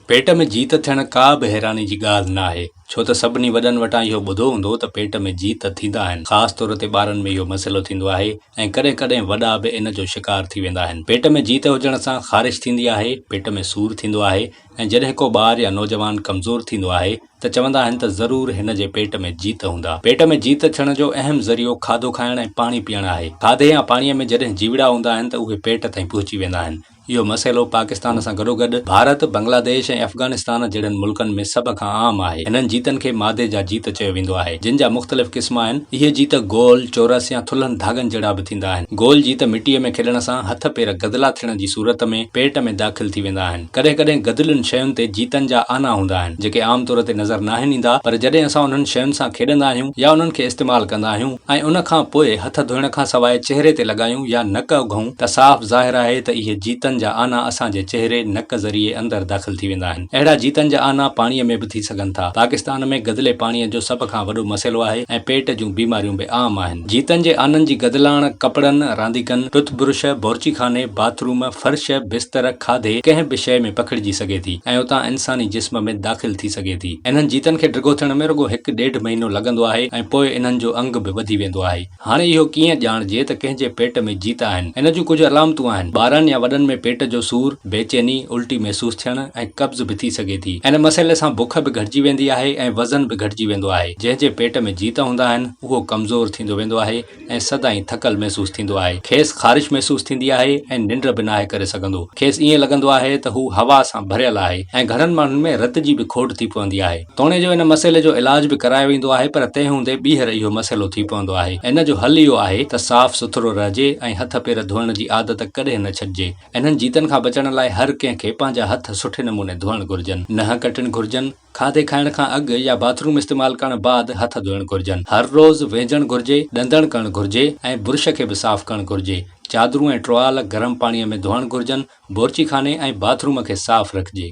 پيٽ ۾ جيت ٿيڻ ڪا به حيراني جي ڳالهه نه آهي، ڇو ته سڀني وڏن وٽان اهو ٻڌو هوندو ته پيٽ ۾ جيت ٿيندا آهن، خاص طور تي ٻارن ۾ اهو مسئلو ٿيندو آهي ۽ ڪڏهن ڪڏهن وڏا به ان جو شڪار ٿي ويندا آهن. پيٽ ۾ جيت هجڻ سان خارش ٿيندي آهي، پيٽ ۾ سور ٿيندو آهي ۽ جڏهن ڪو ٻار يا نوجوان ڪمزور ٿيندو آهي ته چوندا آهن ته ضرور هن جي پيٽ ۾ جيت هوندا. پيٽ ۾ جيت ٿيڻ جو اهم ذريعو کاڌو کائڻ ۽ پاڻي پيئڻ آهي. کاڌي يا پاڻي ۾ جڏهن جيوڙا هوندا آهن ته اهي پيٽ تائين پهچي ويندا آهن. اهو مسئلو پاڪستان سان گڏوگڏ ڀارت، بنگلاديش ۽ افغانستان جهڙن ملڪن ۾ سڀ کان عام آهي. هنن جيتن کي مادي جا جيت چيو ويندو آهي، جن جا مختلف قسم آهن. اهي جيت گول، چورس يا ٿلهن ڌاڳن جهڙا به ٿيندا آهن. گول جيت مٽيء ۾ کيڏڻ سان هٿ پير گدلا ٿيڻ جي صورت ۾ پيٽ ۾ داخل ٿي ويندا آهن. ڪڏهن ڪڏهن گدلين شين تي جيتن جا آنا هوندا آهن، جيڪي عام طور تي نظر ناهن ايندا، پر جڏهن اسان انهن شين سان کيڏندا آهيون يا انهن کي استعمال ڪندا آهيون ۽ ان کان پوء هٿ ڌوئڻ کان سواء چهري تي لڳايون يا نڪ اگهون ته صاف ظاهر آهي ته اهي جيتن جا آنا اسان جي چهري، نڪ ذريعي اندر داخل ٿي ويندا آهن. اهڙا جيتن جا آنا پاڻيء ۾ به ٿي سگهن ٿا. پاڪستان ۾ گدلي پاڻيء جو سڀ کان وڏو مسئلو آهي ۽ پيٽ جون بيماريون به عام آهن. جيتن جي آنن جي گدلاڻ ڪپڙن، رانديڪن، ٽوٿ برش، بورچيخاني، باٿ روم، فرش، بستر، کاڌي، ڪنهن به شيء ۾ پکڙجي سگهي ٿي ۽ اتان انساني جسم ۾ داخل ٿي سگهي ٿي. انهن جيتن کي ڊگهو ٿيڻ ۾ رڳو هڪ ڏيڍ مهينو لڳندو آهي ۽ پوء انهن جو انگ به وڌي ويندو آهي. هاڻي اهو ڪيئن ڄاڻجي ته ڪنهن جي پيٽ ۾ جيت آهن؟ ان جون ڪجهه علامتون آهن، ٻارن يا وڏن ۾ پيٽ جو سور، بيچيني، الٽي محسوس ٿيڻ ۽ قبض به ٿي سگهي ٿي. ان مسئلي سان بک به گهٽجي ويندي آهي ۽ وزن به گهٽجي ويندو آهي. جنهن جي پيٽ ۾ جيت هوندا آهن، اهو ڪمزور ٿيندو ويندو آهي ۽ سدائين ٿڪل محسوس ٿيندو آهي. کيس خارش محسوس ٿيندي آهي ۽ ننڊ به ناهي ڪري سگهندو. کيس ائين لڳندو آهي ته هو هوا سان ڀريل آهي ۽ گهڻن ماڻهن ۾ رت جي به کوٽ ٿي پوندي آهي. توڻي جو ان مسئلي جو علاج به ڪرايو ويندو آهي پر تنهن هوندي ٻيهر اهو مسئلو ٿي پوندو آهي. ان جو حل اهو آهي ته صاف سٿرو رهجي ۽ هٿ پير ڌوئڻ جي عادت ڪڏهن نه ڇڏجي. انهن جيتن کان بچڻ لاء هر ڪنهن کي پنهنجا هٿ سٺي نموني ڌوئڻ گهرجن. ننهن ڪٽڻ گهرجن. کاڌي کائڻ کان اڳ يا باٿ روم استعمال ڪرڻ بعد هٿ ڌوئڻ گهرجن. هر روز وهنجڻ گهرجي، ڏندڻ ڪرڻ گهرجي ۽ برش کي به صاف ڪرڻ گهرجي. چادرون ۽ ٽوال گرم پاڻيء ۾ ڌوئڻ گهرجن. بورچيخاني ۽ باٿ روم کي صاف رکجي.